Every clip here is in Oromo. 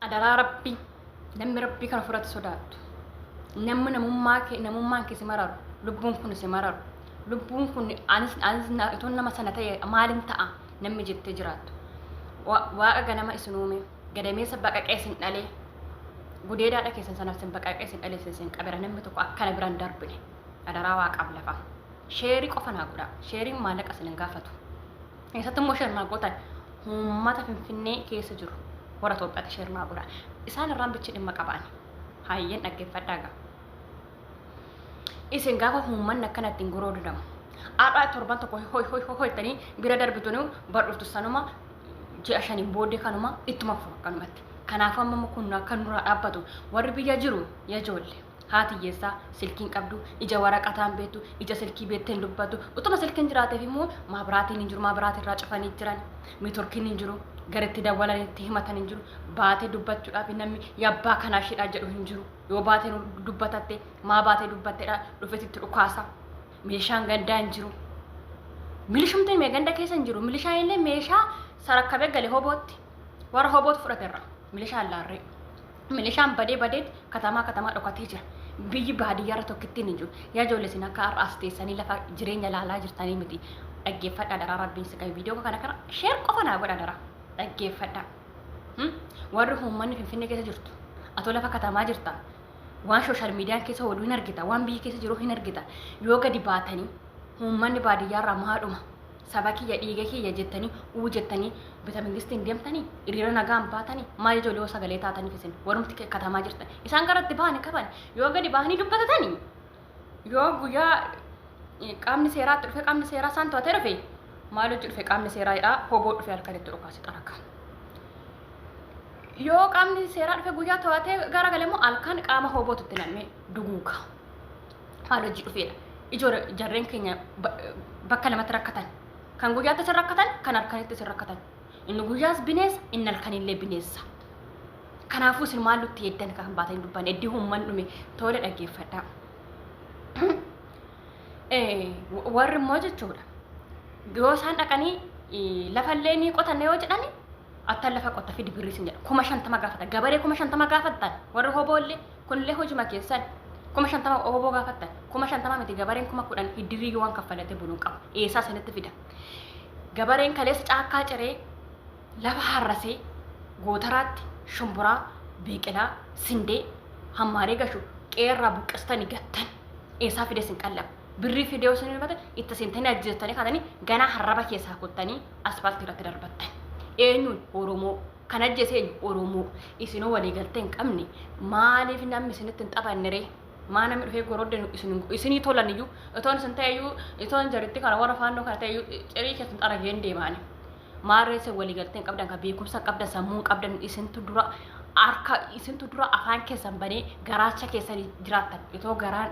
Adaraa Rabbii, namni Rabbii kana ofirratti sodaattu, namni namummaa kee namummaan kee si mararu, lubbuun kun si mararu, lubbuun kun anis anis na- utuun nama sana ta'e maalin ta'a namni jettee jiraattu. Waaqa ganama isin uume, gadameessa baqaqee isin dhalee, gudeedaadha keessan sanaaf isin baqaqee isin dhalee isin isin qabera namni tokko akkana biraan darbine. Adaraa waaqaaf lafaa. Sheerii qofa naa godhaa. Sheeriin maallaqa isin hin gaafatu. Keessatti immoo share naa gootan uummata Finfinnee keessa jiru warra Itoophiyaatti share naa godhaa. Isaan irraan bichi dhimma qabaani. Hayyeen dhaggeeffadhaa gaa. Isin gaafa uummanni akkana ittiin goroodudamu. Har'a torban tokko hoy hoy hoy hoy jettanii bira darbitunu bar dhuftu sanuma ji'a shaniin booddee kanuma ittuma fufu akkanumatti. Kanaafuu amma kun akka nurraa dhaabbatu warri biyya jiru yaa ijoollee. Haati hiyyeessaa silkii hin qabdu, ija waraqataa hin beektu, ija silkii beektee hin dubbattu. Utuma silkiin jiraateef immoo maabraatiin hin jiru, maabraatii irraa cufanii jiran, miitorkiin hin jiru, garitti dawwalan itti himatan hin jiru, baatee dubbachuudhaaf namni yabbaa kanaa isheedhaa jedhu hin jiru. Yoo baatee dubbatatte maa baatee dubbattedha dhufeet itti dhukaasa. Meeshaan gandaa hin jiru. Milishumtiin mee ganda keessa hin jiru. Milishaan illee meeshaa sarakkabee gale hobootti. Warra hobootu fudhate irra. Milishaan laarree. Milishaan badee badeet katamaa katamaa dhokatee jira. Biyyi baadiyyaarra tokkittiin hin jiru. Yaa ijoollee isin akka har'a as teessanii lafa jireenya laalaa jirtanii miti. Dhaggeeffadhaa daraa rabbiin si qabe. Viidiyoo kana kana sheer qofa naa godha daraa. Dhaggeeffadhaa. Warri uummanni Finfinnee keessa jirtu. Atoo lafa katamaa jirta. Waan sooshaal miidiyaan keessa oolu hin argita. Waan biyyi keessa jiru hin argita. Yoo gadi baatanii uummanni baadiyyaarraa maadhuma. Saba kiyya dhiiga kiyya jettanii uu jettanii bita mingistiin deemtanii hiriira nagaan baatanii maal ijoollee yoo sagalee taataniif isin warumti katamaa jirtan isaan gara itti bahan hin qaban yoo gadi bahanii dubbatatanii yoo guyyaa qaamni seeraatti dhufe qaamni seeraa isaan to'atee dhufe maal hojii dhufe qaamni seeraa jedhaa hoboo dhufe halkanitti dhukaase xaraka. Yoo qaamni seeraa dhufe guyyaa to'atee gara gale immoo halkan qaama hobootu itti nam'ee duguuga. Maal hojii dhufeedha. Ijoo jarreen keenya bakka lamatti rakkatan. Kan guyyaatti isin rakkatan, kan halkanitti isin rakkatan. Inni guyyaas bineensa, inni halkanillee bineensa. Kanaafuu isin maal nutti eeddan kan baatanii dubban eddii uummanni dhume tole dhaggeeffadhaa. Warri immoo jechuudha. Yoo isaan dhaqanii lafallee ni qotanne yoo jedhani attan lafa qotta fidi birrii sin jedha. 50,000 gaafata. Gabaree 50,000 gaafattan warri hoboollee Kunillee hojuma keessan. 50,000 oboboo gaafattan. 50,000 miti gabareen 10,000 hiddirriyyuu waan kaffalatee bulu hin qabu. Eessaa isinitti fida? Gabareen kaleessa caakkaa ciree lafa harrasee gootaraatti shumburaa, biqilaa, sindee hammaaree gashu qeerraa buqqistanii gattan. Eessaa fidee isin qallaba? Birrii fidee yoo isin himate itti seentanii ajjeestanii kaatanii ganaa harraba keessaa kuttanii aspaaltii irratti darbattan. Eenyuun? Oromoo. Kan ajjeese eenyu? Oromoo. Isinoo walii galtee hin qabne maaliif namni isinitti hin taphanne ree? Maa namni dhufee gorodde isin isinii tolan iyyuu itoon isin ta'e iyyuu itoon jaritti kana warra faannoo kana ta'e iyyuu cirii keessan xarageen deemaani. Maarree isin walii galtee hin qabdan kan beekumsa hin qabdan sammuu hin qabdan isintu dura harka isintu dura afaan keessan banee garaacha keessan jiraattan itoo garaan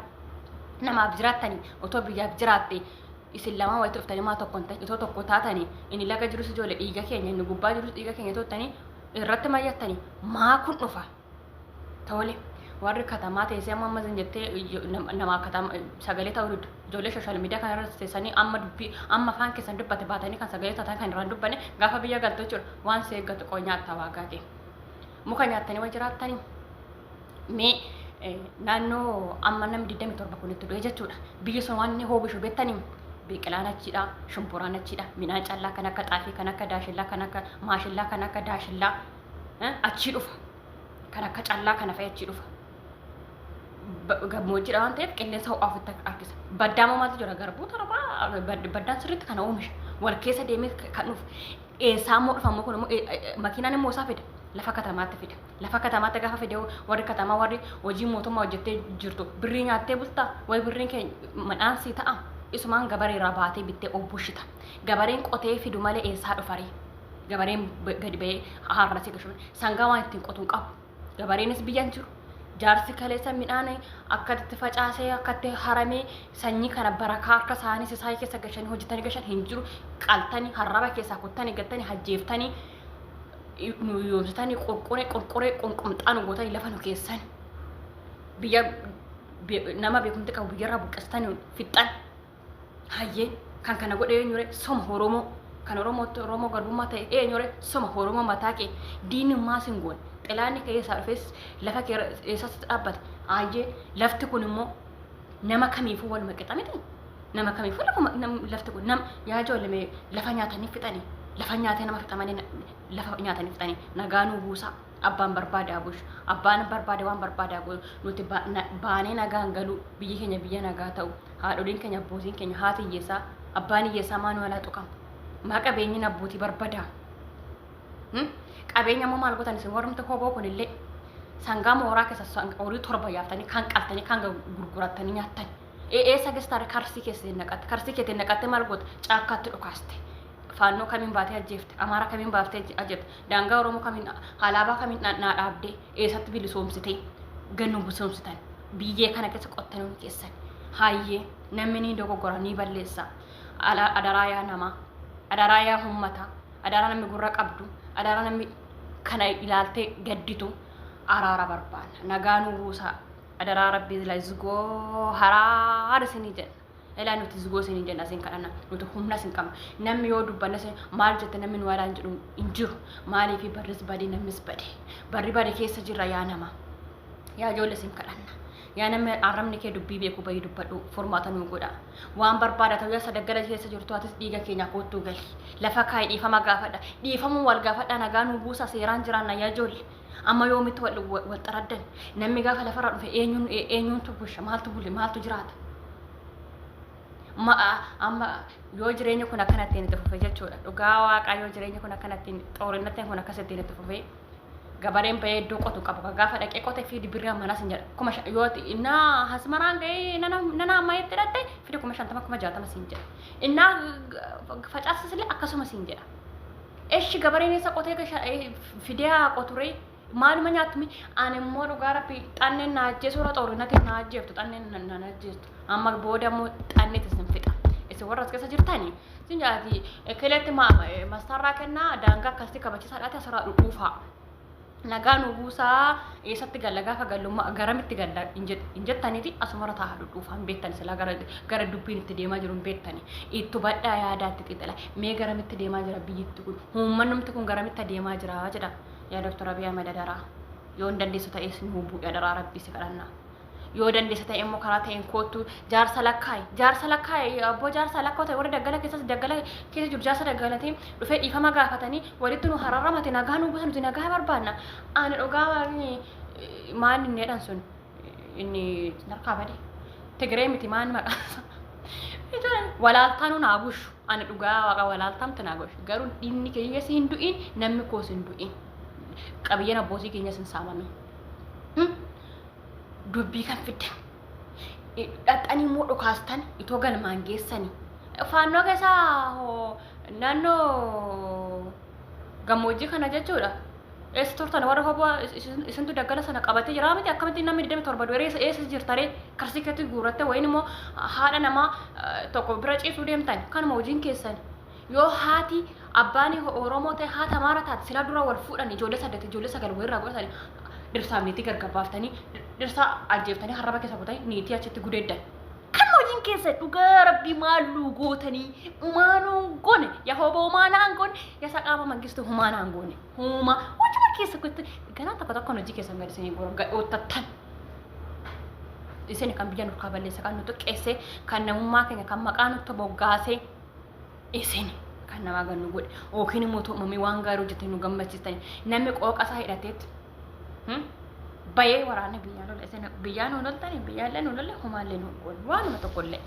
namaaf jiraattanii otoo biyyaaf jiraatte Isin lamaan walitti dhuftanii maa tokko hin ta'in itoo tokko taatanii inni laga jirus ijoollee dhiiga keenya inni gubbaa jirus dhiiga keenya itoo ta'anii irratti mari'attanii maa kun dhufa tole warri katamaa teessee amma amma isin jettee namaa katama sagalee ta'uu diddu ijoollee sooshaal miidiyaa kana irratti teessanii amma dubbii amma afaan keessan dubbate baatanii kan sagalee taatan kan irraan dubbanne gaafa biyya galtu jechuudha waan si eeggatu qoo nyaattaa waagaa kee muka nyaattanii wa jiraattanii Mee naannoo amma namni 27 kun itti du'e jechuudha. Biyyi sun waan inni hoomishu beektanii biqilaan achiidha, shumburaan achiidha, midhaan callaa kan akka xaafii, kan akka daashillaa, kan akka maashillaa, kan akka daashillaa achii dhufa. Kan akka callaa kana fa'i achii dhufa. Gammoojjiidha waan ta'eef qilleensa ho'aa ofitti harkisa. Baddaa immoo maaltu jira? Garbuu torbaa baddaan sirriitti kana oomisha. Wal keessa deemee kan dhufu. Eessaa immoo dhufa immoo kun immoo makiinaan immoo isaa fida. Lafa katamaatti fida. Lafa katamaatti gaafa fide warri katamaa warri hojii mootummaa hojjettee jirtu birrii nyaattee bulta wayi birriin kee madhaan sii ta'a isumaan gabaree irraa baatee bittee obbushita. Gabareen qotee fidu malee eessaa dhufaree? Gabareen gadi ba'ee harrasee gashu sangaa waan ittiin qotu hin qabu. Gabareenis biyya hin jiru. Jaarsi kaleessa midhaan akkatti facaasee akkatti haramee sanyii kana barakaa harka isaanii sisaayii keessa gashanii hojjetanii gashan hin jiru. Qaltanii harraba keessaa kuttanii gattanii hajjeeftanii nu yoomsitanii qurquree qurquree qunqumxaa nu gootanii lafa nu keessan biyya nama beekumti qabu biyyarraa buqqistanii fixxan hayyee kan kana godhe eenyure soma Oromoo kan Oromootti Oromoo garbummaa ta'e eenyure soma Oromoo mataa kee diinummaa sin goone Xilaanni kee eessaa dhufes lafa kee eessatti dhaabbata? Aayyee, lafti kun immoo nama kamiifuu waluma qixa miti. Nama kamiifuu lafuma lafti kun nam yaa ijoollee lafa nyaatanii fixanii, lafa nyaatee nama fixa malee lafa nyaatanii fixanii. Nagaa nuu buusaa. Abbaan barbaade haa bulchu, abbaan barbaade waan barbaade haa godhu. Nuti baanee nagaan galuu, biyyi keenya biyya nagaa ta'u, haadholiin keenya, abbootiin keenya, haati hiyyeessaa, abbaan hiyyeessaa maa nu alaa tuqama? Maa qabeenyiin abbootii barbadaa? Qabeenya immoo maal gootan isin warrumti hoboo kunillee? Sangaa mooraa keessa horii 7 yaaftanii, kan qaltanii, kan gurgurattanii nyaattan. Eessa geessaare? Karsii keessa naqatte. Karsii keetiin naqatte maal goota? Caakkaatti dhukaaste. Faannoo kamiin baatee ajjeefte? Amaara kamiin baaftee ajjeefte? Daangaa Oromoo kamiin, alaabaa kamiin naa dhaabdee, eessatti bilisoomsitee gannu bilisoomsitan? Biyyee kana keessa qottanii keessan. Haayyee, namni ni dogoggora, ni balleessa. Adaraa yaa namaa, adaraa yaa uummataa, adaraa namni gurra qabdu, adaraa namni kana ilaaltee gadditu, araara barbaanna. Nagaa nu buusaa. Adaraa rabbii la zgoo haraara isinii jenna. Ilaa, nuti zgoo isinii jenna, isin kadhanna. Nuti humna isin qabna. Namni yoo dubbanna isin maal jette, namni nu walaan jedhu hin jiru. Maaliif? Barris badee, namnis badee. Barri bade keessa jirra yaa nama. Yaa ijoollee, isin kadhanna. Yaa namni arrabni kee dubbii beeku, bayii dubbadhu, furmaata nuu godha. Waan barbaada ta'u, yaa sadaggala keessa jirtu, atis dhiiga keenya koottuu gali. Lafa kaayi, dhiifama gaafadha. Dhiifamuu wal gaafadha, nagaa nuu buusa, seeraan jiraanna yaa ijoollee. Amma yoomitti wal wal xaraddan? Namni gaafa lafarraa dhufe eenyuun eenyuuntu bulcha? Maaltu bule? Maaltu jiraata? Amma yoo jireenyi kun akkanattiin itti fufe jechuudha. Dhugaa waaqaa, yoo jireenyi kun akkanattiin, xoorinattiin kun akkasittiin itti fufe, gabareen bahee iddoo qotu qabu. Gaafa dhaqee qote fidi birrii ammanaa sin jedha. Yoo innaa hasmaraan gahee nana ammayyetti hidhatte, fidi 50,000, 60,000 sin jedha. Innaa facaasisillee akkasuma sin jedha. Eshi, gabareen eessa qotee fidee haa qoturee? Maaluma nyaatumi? Ani immoo dhugaa rabbi, xanneen na ajjeesuura xoorinnatiin na ajjeeftu, xanneen na ajjeestu. Amma booda immoo xanneet isin fixa. Isin warra as keessa jirtani isin jaati ekileetti mastaarraa kennaa, daangaa akkasitti kabachiisaadhaati asirraa dhudhuufaa. Nagaa nu buusaa, eessatti galla? Gaafa gallu garamitti galla hin jettaniiti, asumarra taa'aa dhudhuufaa. Hin beektan silaa gara dubbiin itti deemaa jiru hin beektani. Itti hubadhaa, yaadaatti xiinxala. Mee garamitti deemaa jira biyyitti kun? Uummannumti kun garamitti adeemaa jira jedha. Yaa Doktor Abiy Ahmed, adaraa. Yoo hin dandeessu ta'es nu bu'i, adaraa rabbii si kadhannaa. Yoo dandeessa ta'e immoo karaa ta'een koottu, jaarsa lakkaa'i, jaarsa lakkaa'i, abboo jaarsa lakkoo ta'e, warra daggala keessas, daggala keessa jiru jaarsa daggalatee dhufee dhiifama gaafatanii walitti nu hararamate, nagaa nu buusa. Nuti nagaa barbaanna. Ani dhugaa maal inni jedhan sun, inni narkaa bade, Tigiree miti, maan maqaan walaaltaa nu naa bushu. Ani dhugaa waaqa, walaaltaamtu naa bushu, garuu dhiigni keenyas hin du'in, namni koos hin du'in, qabiyyeen abbootii keenyas hin saamamin. Dubbii kan fiddan dhaxxanii immoo dhukaastan itoo galmaan geessanii. Faannoo keessaa naannoo gammoojjii kana jechuudha. Eessa turtan warra hoboo? Isintu daggala sana qabatee jira miti? Akkamitti namni 27 du'e? Eessa jirtaree? Karsii keetti guurratte wayin immoo haadha namaa tokko bira ciisuu deemtan. Kanuma hojiin keessan. Yoo haati abbaan Oromoo ta'e, haata Amaara taate, silaa dura wal fuudhan, ijoollee saddeet, ijoollee sagal wayirraa godhatanii, dhirsaaf niitii gargar baaftanii, dhirsaa ajjeeftanii, harraba keessa kutanii, niitii achitti gudeeddan. Kan hojiin keessa dhugaa rabbii maalluu gootanii humaanuu goone. Yaa hoboo, humaanaan goone. Yaa saqaama mangistu, humaanaan goone. Huma hojuma keessa kutte ganaa tokko tokkoon hojii keessan gadi isinii goora gadhoottattan. Isin kan biyya nurkaa balleessa, kan nu xiqqeesse, kan namummaa keenya, kan maqaa nutti moggaase, isin kan namaa gannu godhe. Yookiin immoo tu'umamii waan gaarii hojjetanii nu gammachiistanii, namni qooqa isaa hidhateetti bayee waraana biyyaa lola. Isin biyyaa nu loltanii, biyyaallee nu lolle, humaallee nu goone, waanuma tokkollee.